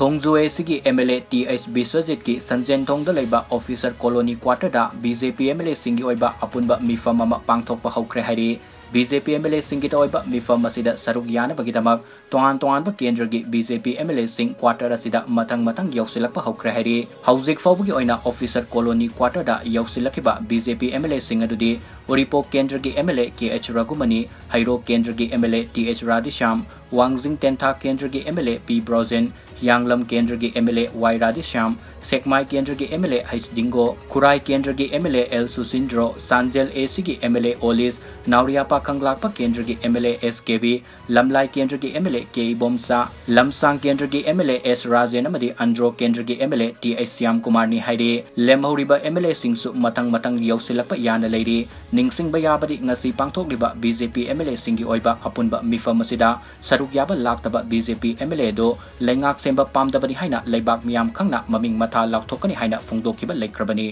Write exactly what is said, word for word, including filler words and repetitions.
ꯊꯣꯡꯖꯨ A ꯁꯤꯒꯤ M L A T H ꯕꯤꯁ꯭ꯋꯖꯤꯠꯀꯤ ꯁꯟꯖꯦꯟꯊꯣꯡꯗ ꯂꯩꯕ ꯑꯣꯐꯤꯁꯔ ꯀꯣꯂꯣꯅꯤ ꯀ꯭ꯋꯥꯇꯔꯗ B J P M L ꯑꯦꯁꯤꯡꯒꯤ ꯑꯣꯏꯕ ꯑꯄꯨꯟꯕ ꯃꯤꯐꯝ ꯑꯃ ꯄꯥꯡꯊꯣꯛꯄ ꯍꯧꯈ꯭ꯔꯦ ꯍꯥꯏꯔꯤ꯫ B J P M L ꯑꯦꯁꯤꯡꯒꯤꯗ ꯑꯣꯏꯕ ꯃꯤꯐꯝ ꯑꯁꯤꯗ ꯁꯔꯨꯛ ꯌꯥꯅꯕꯒꯤꯗꯃꯛ ꯇꯣꯉꯥꯟ ꯇꯣꯉꯥꯟꯕ ꯀꯦꯟꯗ꯭ꯔꯒꯤ B J P M L ꯑꯦꯁꯤꯡ ꯀ꯭ꯋꯥꯇꯔ ꯑꯁꯤꯗ ꯃꯊꯪ ꯃꯊꯪ ꯌꯧꯁꯤꯜꯂꯛꯄ ꯍꯧꯈ꯭ꯔꯦ ꯍꯥꯏꯔꯤ꯫ ꯍꯧꯖꯤꯛ ꯐꯥꯎꯕꯒꯤ ꯑꯣꯏꯅ ꯑꯣꯐꯤꯁꯔ ꯀꯣꯂꯣꯅꯤ ꯀ꯭ꯋꯥꯇꯔꯗ ꯌꯧꯁꯤꯜꯂꯛꯈꯤꯕ B J P M L ꯑꯦꯁꯤꯡ ꯑꯗꯨꯗꯤ ꯎꯔꯤꯄꯣꯛ ꯀꯦꯟꯗ꯭ꯔꯒꯤ M L A K H Raghumani, Heirok ꯀꯦꯟꯗ꯭ꯔꯒꯤ M L A T H Radheshyam, Wangjing Tentha ꯀꯦꯟꯗ꯭ꯔꯒꯤ ꯑꯦꯝ ꯑꯦꯜ ꯑꯦ ꯄꯤ ꯕ꯭ꯔꯣꯖꯦꯟ, ꯍꯤꯌꯥꯡꯂꯝ ꯀꯦꯟꯗ꯭ꯔꯒꯤ M L A Y Radheshyam, Sekmai ꯀꯦꯟꯗ꯭ꯔꯒꯤ M L A H Dingo, Khurai ꯀꯦꯟꯗ꯭ꯔꯒꯤ M L A L Susindro, Chandel A ꯁꯤꯒꯤ ꯑꯦꯝ ꯑꯦꯜ ꯑꯦ ꯑꯣꯂꯤꯁ, ꯅꯥꯎꯔꯤꯌꯥꯄꯥ ꯀꯪꯂꯥꯛꯄ ꯀꯦꯟꯗ꯭ꯔꯒꯤ ꯑꯦꯝ ꯑꯦꯜ ꯑꯦ ꯑꯦꯁ ꯀꯦꯕꯤ, ꯂꯝꯂꯥꯏ ꯀꯦꯟꯗ꯭ꯔꯒꯤ ꯑꯦꯝ ꯑꯦꯜ ꯑꯦ ꯀꯦ ꯏꯕꯣꯝꯆꯥ, ꯂꯝꯁꯥꯡ ꯀꯦꯟꯗ꯭ꯔꯒꯤ M L A S Rajen ꯑꯃꯗꯤ ꯑꯟꯗ꯭ꯔꯣ ꯀꯦꯟꯗ꯭ꯔꯒꯤ M L A T H ꯁ꯭ꯌꯥꯝꯀꯨꯃꯥꯔꯅꯤ ꯍꯥꯏꯔꯤ꯫ ꯂꯦꯝꯍꯧꯔꯤꯕ ꯑꯦꯝ ꯑꯦꯜ ꯑꯦꯁꯤꯡꯁꯨ ꯃꯊꯪ ꯃꯊꯪ ꯌꯧꯁꯤꯜꯂꯛꯄ ꯌꯥꯅ ꯂꯩꯔꯤ꯫ ꯅꯤꯡꯁꯤꯡꯕ ꯌꯥꯕꯗꯤ ꯉꯁꯤ ꯄꯥꯡꯊꯣꯛꯂꯤꯕ B J P M L ꯑꯦꯁꯤꯡꯒꯤ ꯑꯣꯏꯕ ꯑꯄꯨꯟꯕ ꯃꯤꯐꯝ ꯑꯁꯤꯗ ꯁꯔꯨꯛ ꯌꯥꯕ ꯂꯥꯛꯇꯕ B J P M L A ꯑꯗꯨ ꯂꯩꯉꯥꯛ ꯁꯦꯝꯕ ꯄꯥꯝꯗꯕꯅꯤ ꯍꯥꯏꯅ ꯂꯩꯕꯥꯛ ꯃꯤꯌꯥꯝ ꯈꯪꯅ ꯃꯃꯤꯡ ꯃꯊꯥ ꯂꯥꯎꯊꯣꯛꯀꯅꯤ ꯍꯥꯏꯅ ꯐꯣꯡꯗꯣꯛꯈꯤꯕ ꯂꯩꯈ꯭ꯔꯕꯅꯤ꯫